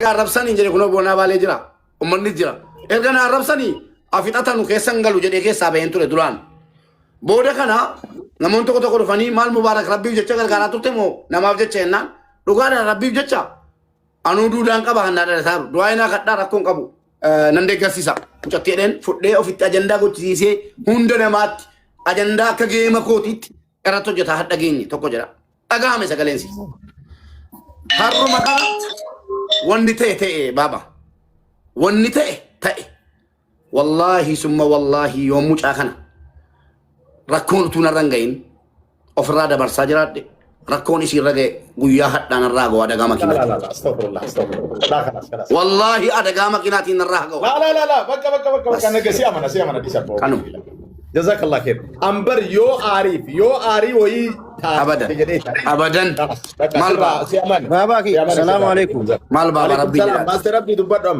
Arrabsanii jedhe kunoo boonaa baalee jira. Uummanni jira. Erga na arrabsanii afixatanu keessan galu jedhee keessaa baheen ture duraan. Booda kana namoonni tokko tokko dhufanii maal Mubaarak rabbiif jecha gargaaraa turte moo namaaf jecha jennaan dhugaadhaan rabbiif jecha anuu duudaan qaba hannaa dhalataa jiru. Du'aa inaa kadhaa rakkoon qabu nan deeggarsiisa. Mucattii jedheen fudhee ofitti ajandaa gochisiisee hunda namaatti ajandaa akka geema kootiitti irratti hojjetaa hadha geenye tokko jedha. Dhagahame sagaleen si. Har'uma kana wanni ta'e ta'e baaba. Wanni ta'e ta'e. Wallaahi summa wallaahi yoo mucaa kana rakkoon utuu narra hin gahin ofirraa dabarsaa jiraadhe rakkoon isiirra ga'e guyyaa hadhaa narraa ga'u adagaa لا لا makiinaatiin. لا لا استغفر الله استغفر الله لا خلاص خلاص Wallaahi adagaa makiinaatiin narraa ga'u. لا لا لا لا بقى بقى بقى بقى بس. انا سي امانه سي امانه دي سبب Kanuma. جزاك الله خير امبر يو عارف يو عاري وهي Abadan. Abadan. Maal baaba? سي امان Baabaa سي kiyya, امان salaamu alaikum. Maal baaba عليكم rabbii السلام jedhaati. ماستر ربي دبدم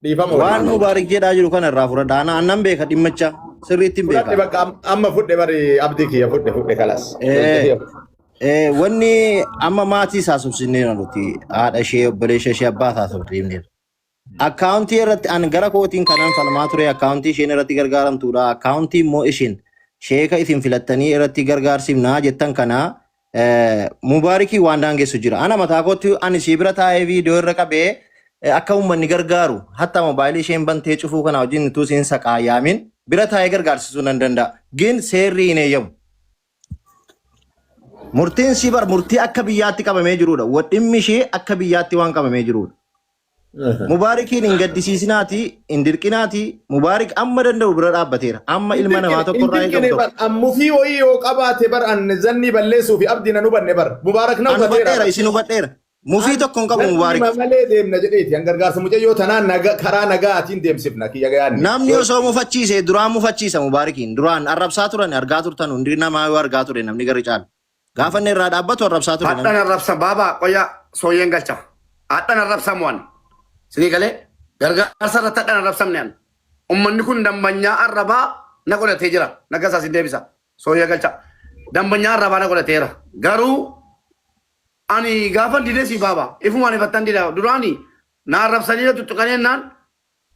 ديفام Waan Mubaarik jedhaa jiru kana irraa fudhadha. Ana annan beeka dhimmicha sirriitti hin fudhadhe beeka. bakka amma fudhe bari abdii kiyya fudhe fudhe kalas Eh, Wanni amma maatii isaa subsinneera nuti haadha ishee obboleessa ishee abbaa isaa subsinneera. Akkaawuntii irratti an gara kootiin kanan falmaa ture akkaawuntii isheen irratti gargaaramtuudha. Akkaawuntii immoo isheen sheeka isin filattanii irratti gargaarsifnaa jettan kana Mubaarikii waan daangessu jira. Ana mataa kootti ani sii bira taa'ee viidiyoo irra qabee akka uummanni gargaaru hatta moobaayilii isheen bantee cufuu kana wajjin utuu isiin saqaa yaamin bira taa'ee gargaarsisuu nan danda'a. Gin seerri hin eeyyamu. Murtiin sii bar murtii akka biyyaatti qabamee jirudha. Dhimmi ishee akka biyyaatti waan qabamee jirudha. Mubaarikiin hin gaddisiisinaati, hin dirqinaati. Mubaarik amma danda'u bira dhaabbateera. Amma ilma namaa tokko irraa eegamu Hin tokko. bar ammufii wayii yoo qabaate bar an zanni balleessuu fi abdii nan hubanne bar Mubaarak na An hubateera. hubadheera, isin hubadheera. Mufii tokko hin qabu Mubaarik. Zanni malee deemna jedheeti an gargaarsa mucayyoo tanaan karaa nagaatiin deemsifna kiyya gayaanni. Namni osoo mufachiise duraan mufachiisa Mubaarikiin. Duraan arrabsaa turan argaa turtan hundi namaa yoo argaa ture namni garri caalu. Gaafa inni irraa dhaabbatu arrabsaa ture Hadhan namni. arrabsa baaba qoya sooyyeen galcha. Hadhan arrabsamu an. Sinii galee gargaarsa irratti hadhan arrabsamne an. Ummanni kun dambanyaa arrabaa na godhatee jira. Naggasaa sin deebisa. Sooyyee galcha. Dambanyaa arrabaa na godhateera. Garuu ani gaafan didee si baaba. Ifumaan ifattan dida. Duraani na arrabsanii na tuttuqanii jennaan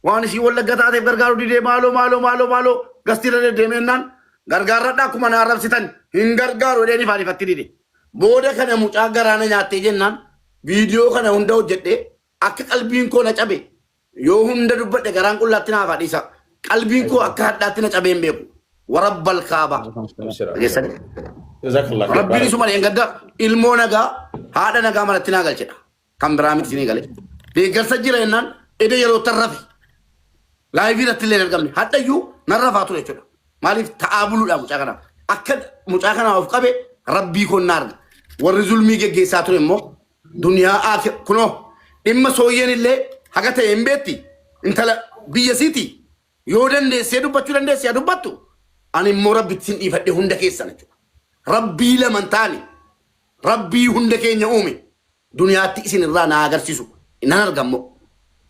waan isii wallagga taateef gargaaruu didee maaloo maaloo maaloo maaloo gastiirra deddeemee jennaan gargaarradha akkuma na arrabsitan hin gargaaru jedheen ifaan ifatti dide. Booda kana mucaa garaana nyaattee jennaan viidiyoo kana hunda hojjedhee akka qalbiin koo na cabe yoo hunda dubbadhe garaan qullaatti naaf dhiisa. Qalbiin koo akka hadhaatti na cabee hin beeku. Warabbal kaaba. Dhageessanii? Jazakallah khair. Rabbiin isuma dheengadda ilmoo nagaa haadha nagaa manatti naa galchedha. Kan biraa miti isinii galee. Deeggarsa jira jennaan ede yeroo tarrafe. Laayivii irratti illee hin argamne. Hadhayyuu nan rafaa ture jechuudha. Maaliif ta'aa buluudha mucaa kana. Akka mucaa kanaa of qabe rabbii koon na arga. Warri zulmii geggeessaa ture immoo duniyaa aakir kunoo dhimma sooyyeen illee haga ta'e hin beetti. Intala biyya siiti. Yoo dandeessee dubbachuu dandeesse haa dubbattu. Ani immoo rabbitti sin dhiifadhe hunda keessan jechuudha. Rabbii lama hin taane rabbii hunda keenya uume duniyaatti isin irraa naa agarsiisu nan argammoo.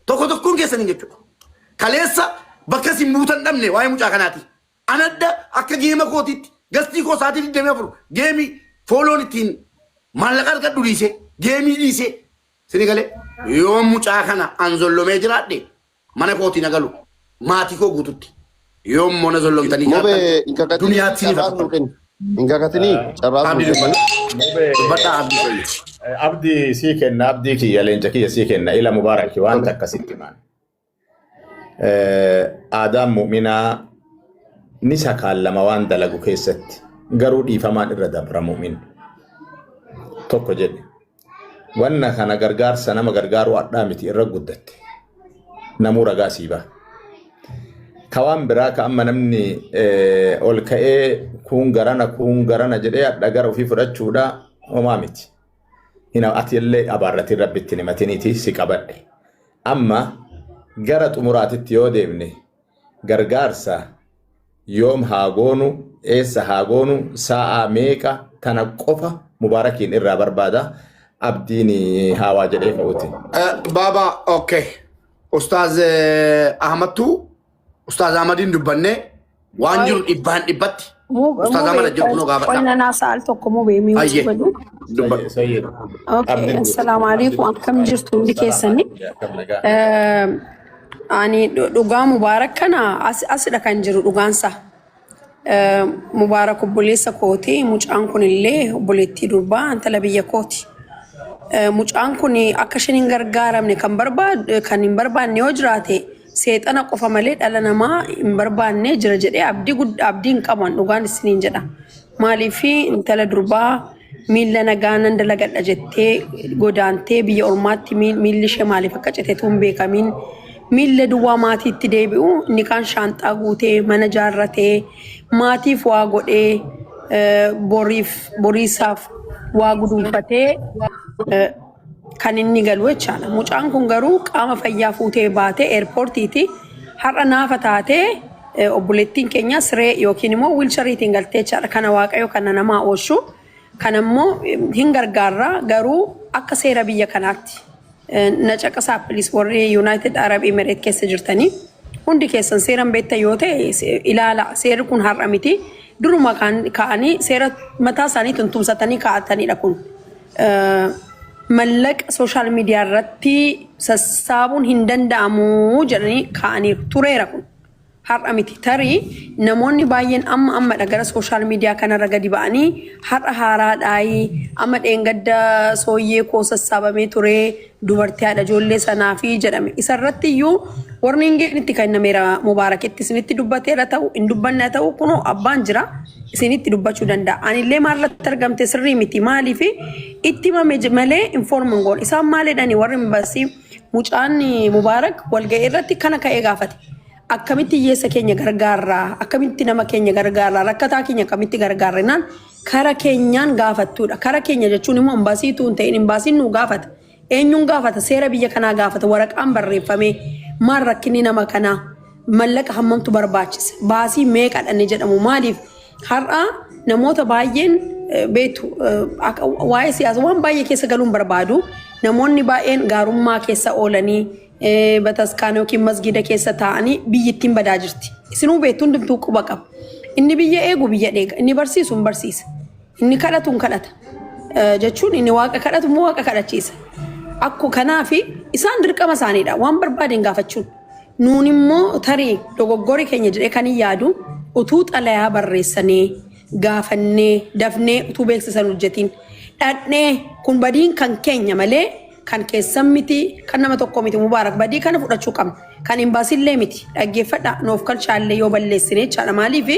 Tokko tokkoon keessaniin jechuudha. Kaleessa bakka isin buutan dhabne waa'ee mucaa kanaati. Anadda akka geema kootiitti gastii koo sa'aatii 24 geemii fooloon ittiin maallaqa argadhu dhiisee geemii dhiisee sini galee yoo mucaa kana an zollomee jiraadhe mana kootii na galu maatii koo guututti yoo immoo na zollomtanii Mube jiraattan hin kakatinii duniyaatti ni carraas nuu fakkaatu. kenni. Hin kakatinii carraas nuu Abdii kenni. dubbadha. Dubbadhaa abdii soyye. Abdii sii kenna abdii kiyya leenca kiyya sii kenna ila mubaaraki waan takka sitti himan. Aadaan mu'minaa ni sakaallama waan dalagu keessatti garuu dhiifamaan irra dabra mu'min. Tokko jedhe. Wanna kana gargaarsa nama gargaaruu adhaa miti irra guddatte. Namuu ragaa sii baha. Ka waan biraa ka amma namni ol ka'ee kuun garana kuun garana jedhee adha gara ofii fudhachuudha homaa miti. Hina ati illee abaarratiin rabbitti himatiniiti si qabadhe. Amma gara xumuraatitti yoo deemne gargaarsa yoom haa goonu eessa haa goonu sa'aa meeqa tana qofa mubaarakiin irraa barbaada abdiin haawaa jedhee ka'uti. Baaba okay. Ustaaz Ahmadtu Ustaaz Ahmadiin dubbannee waan jiru dhibbaan dhibbatti. Ustaaz Ahmad ajjeeru kunoo gaafadha. Qonna naa sa'al tokko mubee mi'uutu Ayyee. godhu. Dubbadhu. Sayyid. Okay, Abdin assalaamu alaikum. Akkam jirtu hundi keessani? Akkam nagaa. Ani dhugaa Mubaarak kana asidha kan jiru dhugaansa. Mubaarak obboleessa kooti. Mucaan kun illee obboleettii durbaa intala biyya kooti. Mucaan kun akka isheen hin gargaaramne kan barbaadu kan hin barbaanne yoo jiraate seexana qofa malee dhala namaa hin barbaanne jira jedhee abdii guddaa abdii hin qabu an dhugaan isiniin jedha. Maaliif intala durbaa miilla nagaa nan dalagadha jettee godaantee biyya ormaatti miilli ishee maaliif akka citetu hin beekamiin miilla duwwaa maatiitti deebi'u inni kaan shaanxaa guutee mana jaarratee maatiif waa godhee boriif boriisaaf waa guduunfatee kan inni galu jechaadha. Mucaan kun garuu qaama fayyaa fuutee baatee eerpoortiiti har'a naafa taatee obboleettiin keenya siree yookiin immoo wiilchariitiin galtee jechaadha. Kana Waaqayyo kana namaa oolchu. Kana immoo hin gargaarra garuu akka seera biyya kanaatti. Na caqasaa please warri United Arab Emirates keessa jirtanii hundi keessan seeran beektan yoo ta'e ilaala seerri kun har'a miti duruma ka'anii seera mataa isaanii tuntumsatanii kaa'atanidha kun. Mallaqa social media irratti sassaabuun hin danda'amu jedhanii kaa'aniiru tureera kun. Har'a miti. Tarii namoonni baay'een amma ammadha gara social media kanarra gadi ba'anii har'a haaraadhaayi amma dheengadda sooyyee koo sassaabamee ture dubartii haadha ijoollee sanaa fi jedhame. Isarratti iyyuu warningiin itti kennameera Mubaarakitti isinitti dubbateera ta'u hin dubbanne ta'u kunoo abbaan jira isinitti dubbachuu danda'a. Anillee maalirratti argamte sirrii miti maaliif itti himame malee inform hin goone. Isaan maal jedhanii warri embassy mucaan Mubaarak walga'ii irratti kana ka'ee gaafate. Akkamitti hiyyeessa keenya gargaarraa, akkamitti nama keenya gargaarraa, rakkataa keenya akkamitti gargaarra jennaan kara keenyaan gaafattuudha. Kara keenya jechuun immoo embaasiituu hin ta'in embaasiin nu gaafata. Eenyuun gaafata? Seera biyya kanaa gaafata. Waraqaan barreeffamee maal rakkinni nama kanaa mallaqa hammamtu barbaachisa? Baasii meeqadha inni jedhamu maaliif? Har'a namoota baay'een beektu waa'ee siyaasa waan baay'ee keessa galuun barbaadu. Namoonni baay'een gaarummaa keessa oolanii bataskaana yookiin masgiida keessa taa'anii biyyittiin badaa jirti. Isinuu beektu hundumtuu quba qaba. Inni biyya eegu biyya eega. Inni barsiisu hin barsiisa. Inni kadhatu hin kadhata. Jechuun inni waaqa kadhatu immoo waaqa kadhachiisa. Akku kanaafi isaan dirqama isaaniidha waan barbaadeen gaafachuun. Nuun immoo tarii dogoggori keenya jedhee kan hin yaadu utuu xalayaa barreessanee gaafannee dafnee utuu beeksisan hojjetiin dhadhnee kun badiin kan keenya malee kan keessan miti kan nama tokko miti Mubaarak badii kana fudhachuu qabna. Kan imbaasillee miti dhaggeeffadha nuuf kalchaallee yoo balleessine jechaadha maaliif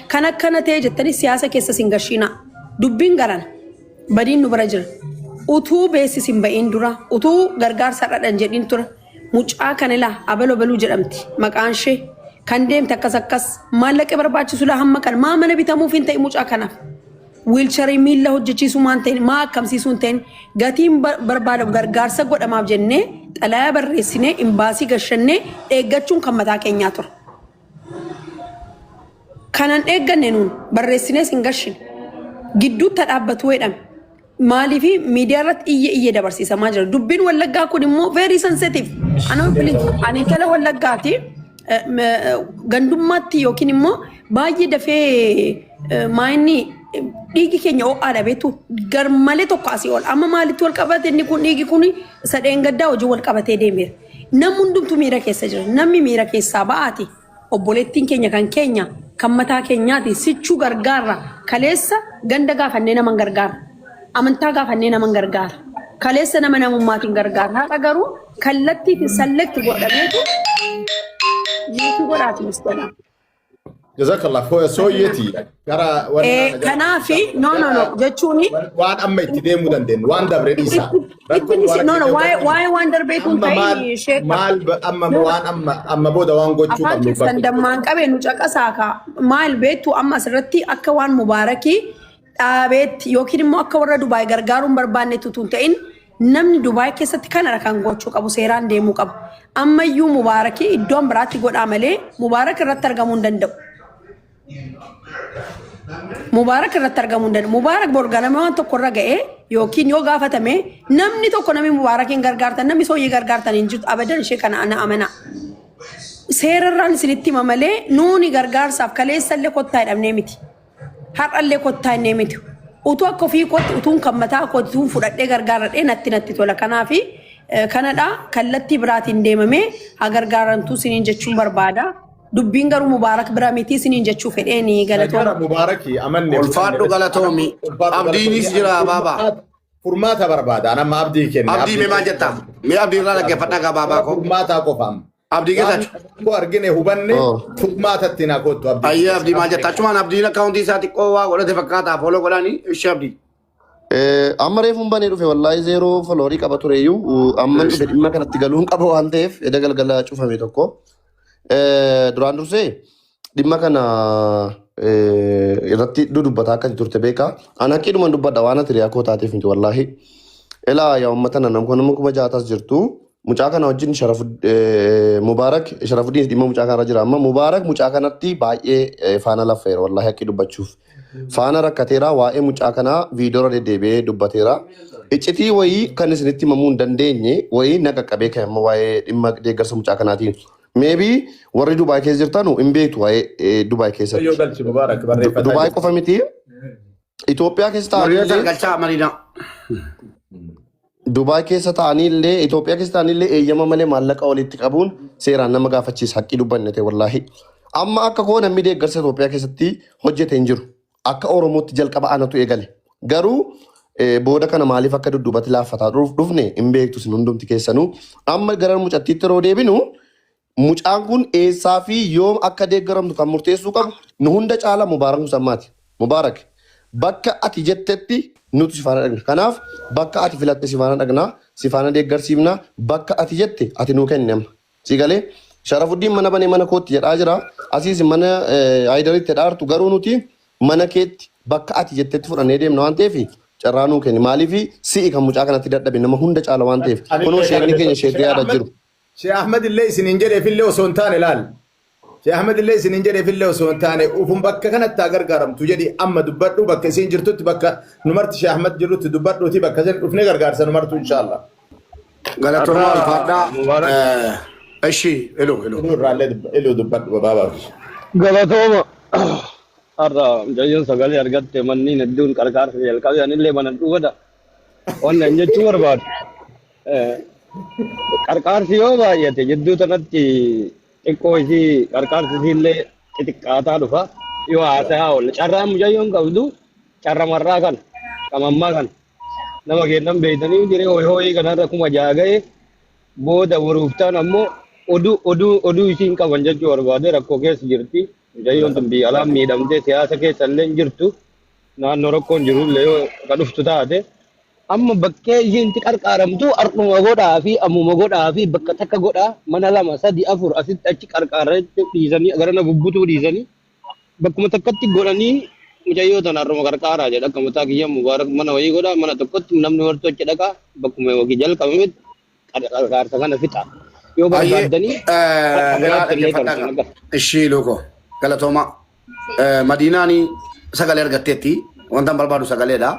kan akkana ta'e jettanii siyaasa keessa sin gashiina dubbiin garana badiin nu bira jira. Utuu beesis hin ba'iin dura utuu gargaarsa dhadhan jedhin tura mucaa kana ilaa abalo baluu jedhamti maqaan ishee kan deemte akkas akkas maallaqa barbaachisu laa hamma kana maa mana bitamuuf hin ta'e mucaa kanaaf. Wiilcharii miilla hojjechiisuu maan ta'in maa akkamsiisuu hin ta'in gatiin barbaadamu gargaarsa godhamaaf jennee xalayaa barreessinee imbaasii gashannee eeggachuun kan mataa keenyaa ture. Kanan eegganne nuun barreessinees hin gashine. Gidduutti dhaabbatu jedhame. Maaliif miidiyaa irratti iyya iyya dabarsiisamaa jira. Dubbiin Wallaggaa kun immoo very sensitive. Ani intala Wallaggaati. Gandummaatti yookiin immoo baay'ee dafee maayinni dhiigi keenya ho'aadha beektu garmalee tokko asii ol. Amma maalitti wal qabate inni kun dhiigi kun sadeen gaddaa hojii wal qabatee deemeera. Namni hundumtuu miira keessa jira. Namni miira keessaa ba'aati. Obboleettiin keenya kan keenya kan mataa keenyaati sichuu gargaarra. Kaleessa ganda gaafannee nama hin gargaara. Amantaa gaafannee nama hin gargaara. Kaleessa nama namummaatiin gargaara. Har'a garuu kallattiitiin select godhameetu mute godhaati misgodha. Jazakallah sooyyeti gara Eh, Kanaafi no no no jechuun waan amma itti deemuu dandeenyu waan dabre dhiisaa. Rakkoon waan no no akka waa'ee waa'ee waan darbeetu hin amma maal ta'in sheeka. maal amma waan amma amma booda waan gochuu Afaan qabnu keessan bakka dammaan qabe nu caqasaa kaa maal beektu amma asirratti akka waan mubaarakii dhaabeetti yookiin immoo akka warra Dubaay gargaaruun barbaannetti utuu hin ta'in namni Dubaay keessatti kanadha kan gochuu qabu seeraan deemuu qaba. Ammayyuu mubaarakii iddoon biraatti godhaa malee mubaarak irratti argamuu hin danda'u. Mubaarak irratti argamuu hin danda'u. Mubaarak bor ganama waan tokko irra ga'ee yookiin yoo gaafatame namni tokko namni mubaarakiin gargaartan namni sooyyee gargaartan hin jirtu abadan ishee kana ana amanaa. Seerarraan isinitti hima malee nuuni gargaarsaaf kaleessallee kottaa jedhamnee miti. Har'allee kottaa jennee miti. Utuu akka ofii kootti utuun kan mataa kootti utuun fudhadhee gargaaradhee natti natti tola. Kanaaf kanadha kallattii biraatiin deemamee haa gargaaramtuu siniin jechuun barbaada. Dubbiin garuu Mubaarak bira miti siniin jechuu fedheeni Gara galatooma. Mubaarakii amanne Ulfaadhu galatoomi. Ulfaadhu Abdiinis galatoomi. jira baaba. Furmaata barbaada. An amma abdii kenne. Abdii mee maal jetta? Mee abdii irraa dhaggeeffadhaa gaa baabaa koo. Furmaataa qofa amma. Abdii Waan geetachu. koo argine hubanne Oh. furmaatatti naa kottu abdii. Ayyee abdii maal jetta? Achumaan abdiin akkaawuntii isaa xiqqoo waa godhate fakkaata. Follow godhaanii ishee abdii. Amma reefuun banee dhufe wallaahi zeeroo foloorii qaba tureyyuu amma dhufe dhimma kanatti galuun qaba waan ta'eef edda galgala cufame tokko. Duraan dursee dhimma kana irratti dudubbataa akka turte beekaa. Ani haqqiidhuman dubbadha waan ati riyaa koo taateef miti wallaahi. Ilaa yaa uummata nana nama 6000s jirtu. Mucaa kana wajjin Mubaarak Sharafuddin dhimma mucaa kanarra jira amma Mubaarak mucaa kanatti baay'ee faana laffeera wallaahi haqqii dubbachuuf. Faana rakkateera waa'ee mucaa kanaa viidiyoorra deddeebi'ee dubbateera. Iccitii wayii kan isinitti himamuu hin dandeenye wayii na qaqqabee kan amma waa'ee dhimma deeggarsa mucaa kanaatiin. Maybe warri Dubaay keessa jirtanu hin beektu waa'ee Dubaay Yoo keessatti. galchi Mubaarak barreeffataa Dubaay jira. qofa miti Itoophiyaa keessa Mariyaa taa'anii galchaa Mariinaa. Dubaay keessa taa'anii illee Itoophiyaa keessa taa'anii illee eeyyama malee maallaqa walitti qabuun seeraan nama gaafachiisa haqqii dubbanne ta'e wallaahi. Amma akka koo namni deeggarsa Itoophiyaa keessatti hojjete hin jiru. Akka Oromootti jalqaba anatu eegale. Garuu booda kana maaliif akka dudduubatti laaffataa dhufne hin beektu isin hundumti keessanuu. Amma gara mucattiitti yeroo deebinu mucaan kun eessaa fi yoom akka deeggaramtu kan murteessuu qabu nu hunda caala Mubaarak Musammaati. Mubaarak bakka ati jettetti nuti si faana dhaqna. Kanaaf bakka ati filatte si faana dhaqna, si faana deeggarsiifna, bakka ati jette ati nuu kenni amma. Si galee Sharafuddin mana banee mana kootti jedhaa jira. Asiis mana Haayidaritti jedhaa jirtu garuu nuti mana keetti bakka ati jettetti fudhannee deemna waan ta'eef carraa nuu kenni. Maaliif si'i kan mucaa kanatti dadhabe nama hunda caala waan ta'eef. Kunoo Anillee sheekni kana keenya Sheekh sheekni yaada Ahmed jiru. Sheekh Ahmed illee isiniin jedheef illee osoo hin taane laal. Sheekh Ahmed illee isiniin jedheef illee osoo hin taane ufun bakka kanatti haa gargaaramtu jedhi amma dubbadhu bakka isiin jirtutti bakka numarti Sheekh Ahmed jirrutti dubbadhuuti bakka isin dhufnee gargaarsa numartu inshaallah. Galatoomaa Har'a ulfaadhaa. Mubaarak Ishii hello hello. Iluu irraallee iluu dubbadhu baabaa. galatooma. Har'a mucayyoon sagalee argatte manneen hedduun qarqaarsa jalqabe anillee mana dhuufata. Wanni an jechuu barbaadu. Qarqaarsi yoo baay'ate jidduu tanatti xiqqoo isii qarqaarsi isiillee xixiqqaataa dhufa. Yoo haasayaa oolle carraan mucayyoon qabdu carra marraa kana qamammaa kana nama kennan beeytanii jiree hooyi hooyii kanarra 6000 ga'e booda boruuftaan ammoo oduu oduu oduu isiin qaban jechuu barbaade rakkoo keessa jirti. Mucayyoon tun biyya alaan miidhamtee siyaasa keessa illee hin jirtu. Naannoo rakkoon jirullee yoo ka dhuftu taate amma bakkee isiin itti qarqaaramtu har'uma godhaa fi ammuma godhaa fi bakka takka godhaa mana lama sadi afur asitti achi qarqaarra dhiisanii garana bubbutuu dhiisanii bakkuma takkatti godhanii mucayyoo tana har'uma qarqaaraa jedha akka mataa kiyya Mubaarak mana wayii godhaa mana tokkotti namni wartuu achi dhaqaa bakkuma wagii jalqabametti qarqaarsa kana fixa yoo Baay'ee barbaaddanii ilaa biraatti illee dhaggeeffadhaa tarsan gaa. akka. Ishii luko galatoomaa. Madiinaan sagalee argatteetti wanta hin barbaadu sagaleedha.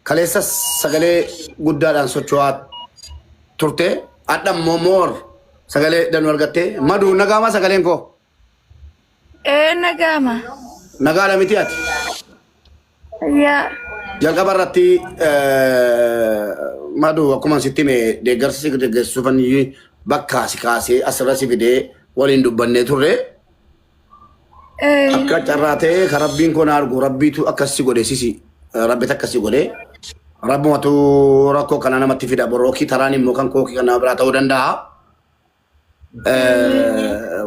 Kaleessa sagalee guddaadhaan socho'aa turte. Hadha immoo moor sagalee danuu argatte. Maduu nagaamaa sagaleen koo. Ee nagama. Nagaadha miti ati. Yaa. Jalqaba irratti maduu akkuma sitti hime deeggarsa si deeggarsuufan bakka si kaasee asirra si fidee waliin dubbannee turre. Ee. Akka carraa ta'ee kan rabbiin koo na argu rabbiitu akkas si godhe sisi rabbitu akkas si godhe rabbumatu rakkoo kana namatti fida borrookii taraan immoo kan kookii kan nama biraa ta'uu danda'a.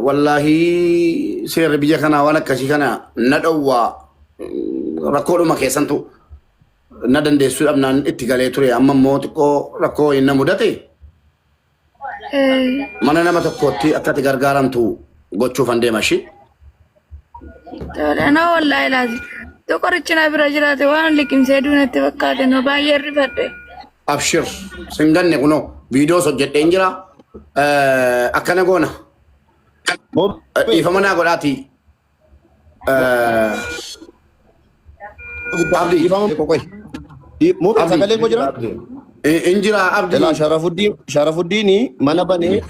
Wallaahi seerri biyya kanaa waan akkasii kana na dhowwaa rakkoodhuma keessantu na dandeessuu dhabnaan itti galee ture amma immoo xiqqoo rakkoo hin na mudate Ee. mana nama tokkootti akka ati gargaaramtu gochuufan deema ishii. Tole na wallaahi laati. Qorichi na bira jiraate waan liqimsee duunatti fakkaate no baay'ee rifadhe. Abshir sin ganne kunoo viidiyoos hojjedheen jira. Akkana goona. Dhiifama naa godhaati. Abdii. Mubee Abdii. sagalee koo jira? In jira Abdii. Ilaa Sharafuddin mana banee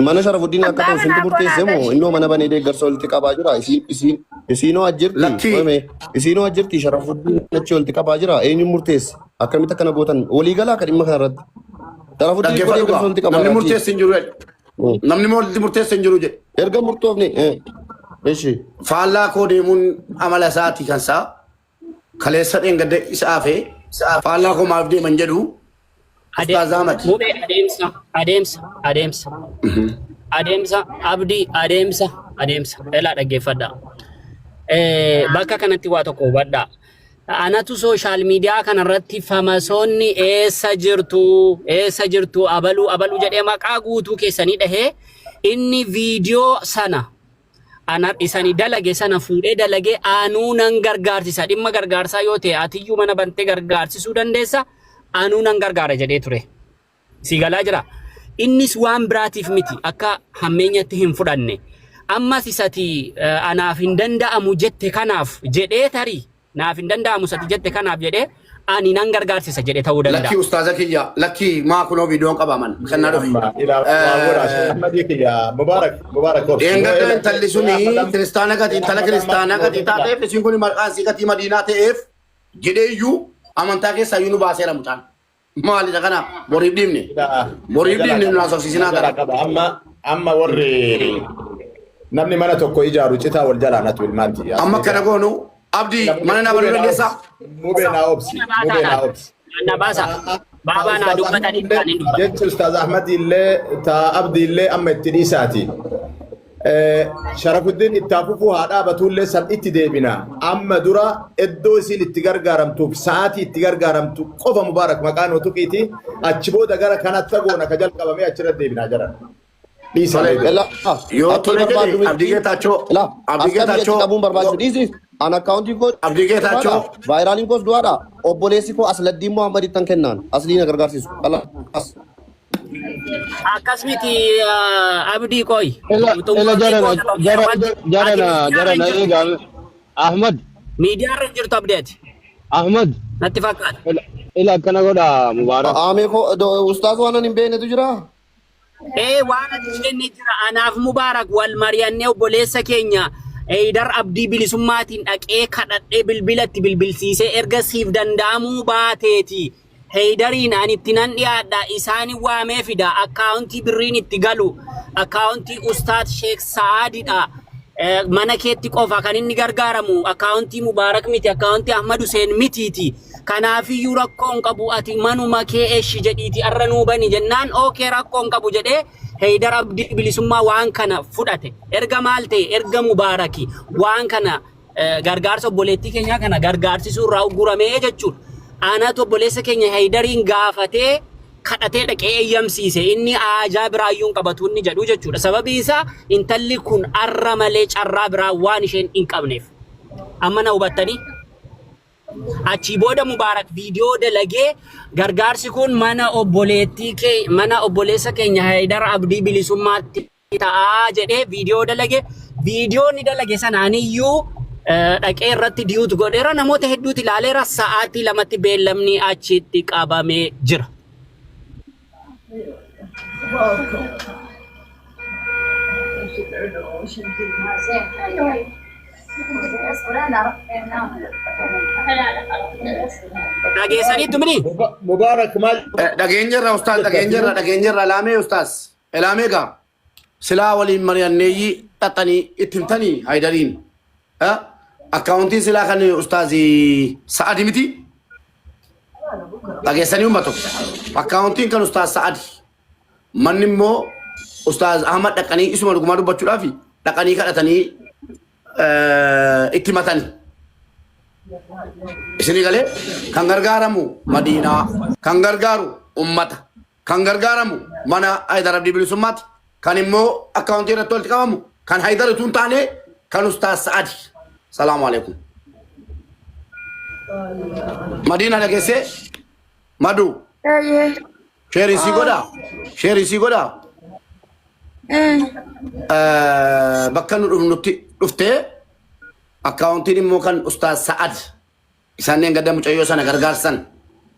mana Sharafuddin akka Abbaa ta'u isintu manaa koo murteesse naa moo galchi. innoo mana banee deeggarsa walitti qabaa jira isiin isiin Isiinoo ajjirti. Lakkii. Oome. Isiinoo ajjirti. Sharafuddin achi walitti qabaa jira. Eenyu murteesse? Akkamitti akkana gootan? Walii galaa akka dhimma kanarratti. Sharafuddin koo Dhaggeeffadhu deeggarsa gaa. walitti qabaa Namni raachii. murteesse hin jiru jedhe. Namni murteesse hin jiru jedhe. Erga murtoofne. Ishi. Faallaa koo deemuun amala isaatii kan isaa kaleessa dheengadda isa hafe faallaa koo maaf deeman jedhu Ustaaz Ahmad. Mubee, adeemsa, adeemsa, adeemsa, adeemsa, Abdii, adeemsa, adeemsa. Elaa, dhaggeeffadha. Bakka kanatti waa tokko hubadhaa. Anatu social media kanarratti famasoonni eessa jirtu, eessa jirtu, abaluu abaluu jedhee maqaa guutuu keessanii dhahee, inni viidiyoo sana ana isani dalage sana fuudhee dalagee anuu nan gargaarsisa, dhimma gargaarsaa yoo ta'e atiyyuu mana bantee gargaarsisuu dandeessa, anuu nan gargaara jedhee ture. Si galaa jira. Innis waan biraatiif miti, akka hammeenyatti hin fudhanne. Ammas isati anaaf hin danda'amu jette kanaaf jedhee, tarii naaf hin danda'amu isati jette kanaaf jedhee ani nan gargaarsisa jedhe ta'uu danda'a. Lakkii, ustaaza kiyya, lakkii, maa kunoo viidiyoon qabaman kan na dhufe. Amma ilaa waa godha. Ahmadii kiyya, Mubaarak, Mubaarak obsi. Dheengadda intalli suni kiristaana gatii, intala kiristaanaa gatii taateef, isin kun maqaan isii gatii Madiinaa ta'eef jedhee iyyuu amantaa keessaa iyyuu nu baaseera mucaan. Maali isa kana boriif dhiibne? Boriif dhiibne, nu haasofsiisinaa Jala gara. qaba. Amma warri namni mana tokko ijaaru citaa wal jalaa natu ilmaan tiyya. Amma akkana goonu, Abdii, mana na banuu dandeessaa? Mubee naa obsi. Mubee naa obsi. Na baasa. Baabaa naa dubbatanii kan hin dubbatan. Jechi Ustaaz Ahmad illee ta Abdii illee amma itti dhiisaati. Sharafuddin itti hafufuu haa dhaabatullee san itti deebina. Amma dura iddoo isiin itti gargaaramtuuf sa'aatii itti gargaaramtu qofa Mubaarak maqaa nuu tuqiiti, achi booda gara kanatti goona ka jalqabamee achirra deebinaa jiran. Dhiisaa Tole. deebina. Ela, Yoo haqqii tole jedhe barbaaddu miti. Abdii Geetaachoo. Ela, Abdii akka biyyatti Geetaachoo. qabuun barbaachisu. Dhiisi. An akkaawuntii koo Abdii Geetaachoo. du'aadha. Vaayiraaliin koos du'aadha. Obboleessi koo Asladdiin Muhammad ittan kennaan. Aslii na gargaarsisu. Kalaas. Akkas miti, Abdii, qoy. Ela ela, jarana jara jarana jarana, eegaa Ahmad. Miidiyaa irra hin jirtu, Abdeeti. Ahmad. Natti fakkaata. Ela ela, akkana godha, Mubaarak. Aamee koo ustaas waan ani hin beeknetu jira. Ee, waan ati jenne jira. Anaaf Mubaarak wal mari'annee, obboleessa keenya Eidar Abdii Bilisummaatiin dhaqee kadhadhee bilbilatti bilbilsiisee, erga siif danda'amuu baateeti Heydariin ani itti nan dhiyaadha, isaani waamee fida, akkaawuntii birriin itti galu akkaawuntii Ustaad Sheek Sa'aadidha. Mana keetti qofa kan inni gargaaramu, akkaawuntii Mubaarak miti, akkaawuntii Ahmad Huseen mitiiti. Kanaafiyyuu rakkoo hin qabu, ati manuma kee eshi jedhiiti arra nuu bani jennaan, okay, rakkoo hin qabu jedhee Heydar Abdii Bilisummaa waan kana fudhate. Erga maal ta'e, erga Mubaaraki waan kana gargaarsa obboleettii keenyaa kana gargaarsisuu irraa ugguramee jechuudha. Anatu obboleessa keenya Heydariin gaafatee kadhatee dhaqee eeyyamsiise, inni aajaa biraayyuu hin qabatu inni jedhu jechuudha. Sababiin isaa intalli kun arra malee carraa biraa waan isheen hin qabneef. Amma na hubattanii? Achii booda Mubaarak viidiyoo dalagee gargaarsi kun mana obboleettii kee, mana obboleessa keenya Haydar Abdii Bilisummaatti ta'aa jedhee viidiyoo dalage. Viidiyoo inni dalage sana aniyyuu dhaqee irratti duet godheera, namoota hedduuti ilaaleera, sa'aatii 2tti beellamni achitti qabamee jira. Dhageessaniittu mini? Mubaarak, maal Dhageenyarra ustaaz, dhageenyarra, dhageenyarra, laamee ustaaz. Elaamee gaa silaa waliin mari'anneeyyi xaxxanii itti himtanii Haydariin. Akkaawuntiin silaa kan ustaazi Sa'adi miti. Dhageessanii uummatu. Akkaawuntiin kan ustaaz Sa'adi. Manni immoo ustaaz Ahmad dhaqanii isuma dhugumaa dubbachuudhaaf dhaqanii kadhatanii itti matanii. Isinii galee, kan gargaaramu Madiinaa, kan gargaaru ummata, kan gargaaramu mana Haydar Abdii Bilisummaati, kan immoo akkaawuntii irratti walitti qabamu kan Haydar utuu hin taane kan Ustaaz Sa'adi. Salaamu alaikum. Madiina, dhageessee Madu? Eeyyee. Share sii godhaa. Share sii godhaa. Bakka nu dhufnutti dhuftee, akkaawuntiin immoo kan Ustaaz Sa'ad, isaanneen gadda mucayyoo sana gargaarsan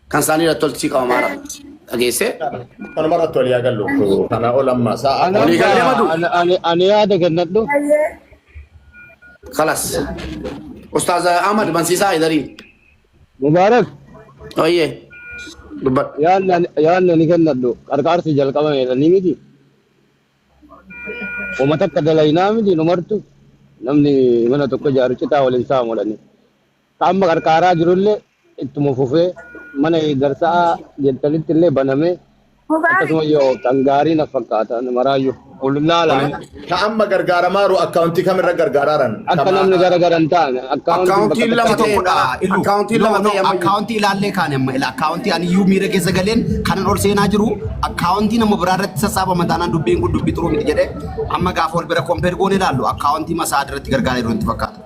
kan isaanii irratti walitti sii qabamaara. Dhageessee? Kanuma irratti walii agallu kana ol amma sa'a. Ani Walii gallee, amma Madu? ani ani ani yaada kennadhu. Eeyyee. Kalas. Ustaaz Ahmad bansiisaa Haydariin. Mubaarak Oyyee. Dubbadhu. Yaadni ani kennadhu qarqaarsi jalqabameedha ni miti. Uma takka dalaynaa miti numartu namni mana tokko ijaaru citaa waliin saamu jedhani. Ka amma qarqaaraa jirullee ittuma fufee mana eeggarsaa jettanitti illee banamee Mubaarak. akkasuma yoo kan gaarii na fakkaata maraayyuu ol laalaan. Ka amma gargaaramaaru akkaawuntii kamirra gargaaraaran? Akka namni garagara hin taane akkaawuntiin bakka Akkaawuntiin lama takka ta'e Tokkodha ilu. akkaawuntiin No lama no ta'e ammayyuu. Akkaawuntii ilaallee kaane amma ila akkaawuntii ani iyyuu miira keessa galeen kanan ol seenaa jiru akkaawuntii nama biraa irratti sassaabama taanaan dubbiin kun dubbii xuruu miti jedhee amma gaafa wal bira compare goone ilaallu akkaawuntii masaa irratti gargaaraa jiru nutti fakkaata.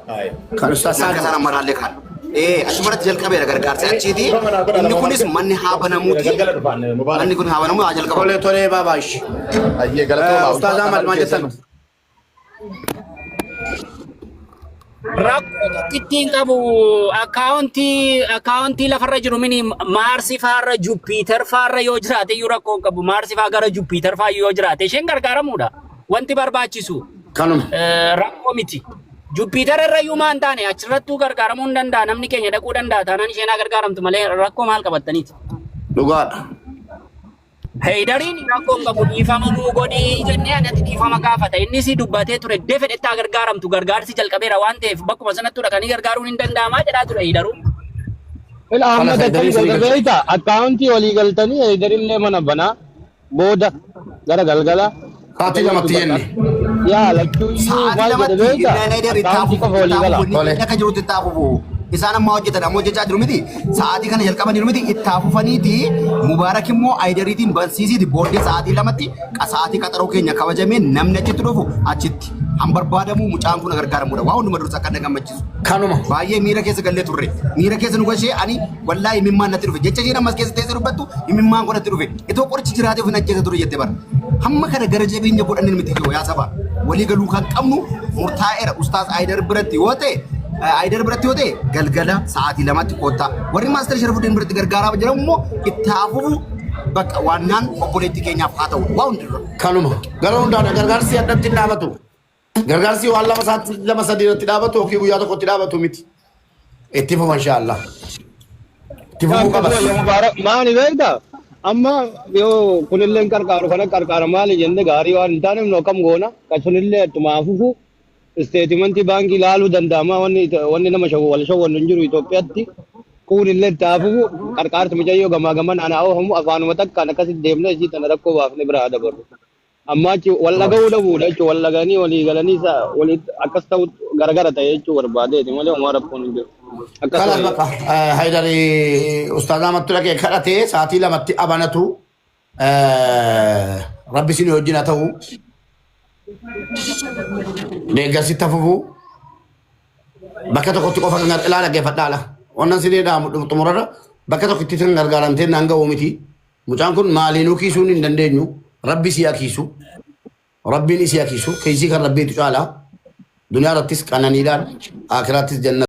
Kan Ustaaz Akka Saadi. sana maraallee kaan. Ee, achumarratti jalqabeera gargaarsi achiiti. Inni kunis manni haa banamuuti. Galgala dhufaan Mubaarak. Manni kun haa banamu haa jalqabamu. Tolee tolee baabaash. Ayyee galatooma. Ustaaz Ahmad maal jettan? Rakkoo tokkittiin qabu akkaawuntii lafarra jiru mini Maarsi faarra Juppiiter faarra yoo jiraate iyyuu rakkoo hin qabu. Maarsi faa gara Juppiiter faa yoo jiraate isheen gargaaramuudha. Wanti barbaachisu Kanuma. Rakkoo miti. Juppiiter irra iyyuu maan taane achirrattuu gargaaramuu hin danda'a. Namni keenya dhaquu danda'a. Taanaan isheen haa gargaaramtu malee rakkoo maal qabattaniiti? Dhugaadha. Heydariin rakkoo hin qabu, dhiifama nuu godhii jennee anatti dhiifama gaafata. Innis dubbatee ture iddee fedhetti haa gargaaramtu, gargaarsi jalqabeera waan ta'eef bakkuma sanattuu dhaqanii gargaaruun hin danda'amaa jedhaa ture Heydaruun. Ila amma Kalas akkam Haydarii godha isinii galcha. beektaa? Akkaawuntii walii galtanii Heydarillee mana banaa booda gara galgala Sa'aatii 2tti jenne. Yaa lachuu iyyuu Sa'aatii maal jedhe 2tti beektaa? inni Heyder itti Akkaawuntii hafuuf qofa itti walii gala. hafuuf Tole. inni akka jirutti itti hafuuf isaan amma hojjetan amma hojjechaa jiru miti sa'aatii kana jalqabaniiru miti itti hafufaniiti. Mubaarak immoo Haydariitiin bansiisiiti booddee sa'aatii 2tti sa'aatii qaxaroo keenya kabajamee namni achitti dhufu achitti han barbaadamu mucaan kun gargaaramudha waa hunduma dursa akka na gammachiisu. Kanuma. Baay'ee miira keessa gallee turre. Miira keessa nu gashee ani wallaahi imimmaan natti dhufe. Jecha isheen ammas keessa teessee dubbattu imimmaan koo natti dhufe. Itoo qorichi jiraatee of hin ajjeesa ture jette bara. Hamma kana gara jabeenya godhanne miti yoo yaa saba. Walii galuu kan qabnu murtaa'eera. Ustaaz Ayidar biratti yoo ta'e Ayidar biratti yoo ta'e galgala sa'aatii 2tti koottaa. Warri Maaster Sharafuddin biratti gargaaraa jiran immoo itti haa fufu bakka waannaan obboleettii keenyaaf haa ta'u. Waa hundirra. Kanuma. Gara hundaadha gargaarsi addatti hin dhaabatu. Gargaarsi waan 2 sa'aatii 2 3 irratti dhaabatu yookiin guyyaa tokkotti dhaabatu miti. Itti fufa inshaallah. Itti fufuu qabas. Mubaarak maali beektaa? Amma yoo kunillee hin qarqaaru kana qarqaara maali jenne gaarii waan hin taaneef nu akkam goona? Kan sunillee ittuma hafufu statementii baankii ilaaluu danda'ama wanni nama wal shawwannu hin jiru Itoophiyaatti. Kunillee itti hafufu qarqaarsi mucayyoo gamaa gaman ana oofamu afaanuma takkaan akkasitti deemnee isii tana rakkoo baafne biraa dabarru. Amma achi wal dhaga'uu dhabuudha jechuudha. Wal dhaga'anii walii galanii isa walitti akkas ta'u garagara ta'e jechuu barbaadeeti malee homaa rakkoon hin jiru. Akkas Kalas wayya. bakka Haydari Ustaaz Ahmad dhaqee kadhatee sa'aatii 2tti abanatu rabbi isin wajjin haa ta'u. Deeggarsi itti fufu bakka tokkotti qofa kan ilaa dhaggeeffadhaa. Wannan sinii dhaamu xumurarra bakka tokkotti kan gargaaramtee naan ga'uu miti. Mucaan kun maaliinuu kiisuun hin dandeenyu. Rabbi si kiisu. Rabbiin isii kiisu. Keessii kan rabbiitu caala. Duniyaa irrattis qananiidhaan akiraattis jannata.